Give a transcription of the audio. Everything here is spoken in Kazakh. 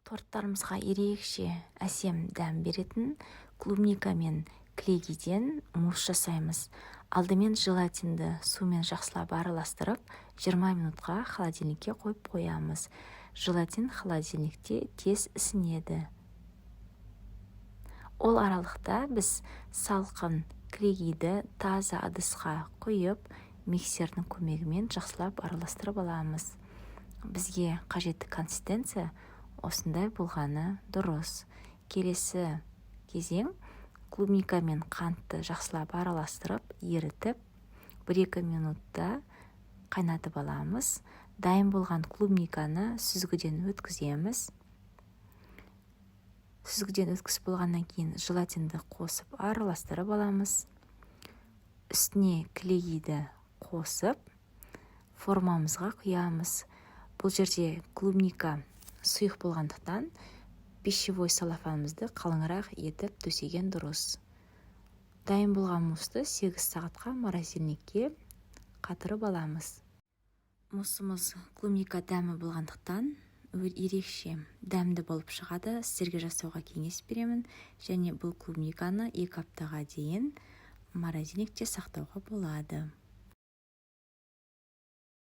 Торттарымызға ерекше әсем дәм беретін клубника мен кілегейден мусс жасаймыз. Алдымен желатинді сумен жақсылап араластырып, 20 минутқа холодильникке қойып қоямыз. Желатин холодильникте тез ісінеді. Ол аралықта біз салқын кілегейді таза ыдысқа құйып, миксердің көмегімен жақсылап араластырып аламыз. Бізге қажетті консистенция осындай болғаны дұрыс. Келесі кезең: клубника мен қантты жақсылап араластырып, ерітіп, 1-2 минутта қайнатып аламыз. Дайын болған клубниканы сүзгіден өткіземіз. Сүзгіден өткізіп болғаннан кейін желатинді қосып, араластырып аламыз. Үстіне кілегейді қосып, формамызға құямыз. Бұл жерде клубника сұйық болғандықтан, пищевой целлофанымызды қалыңырақ етіп төсеген дұрыс. Дайын болған муссты 8 сағатқа морозильникке қатырып аламыз. Муссымыз клубника дәмі болғандықтан, ерекше дәмді болып шығады. Сіздерге жасауға кеңес беремін. Және бұл клубниканы 2 аптаға дейін морозильникте сақтауға болады.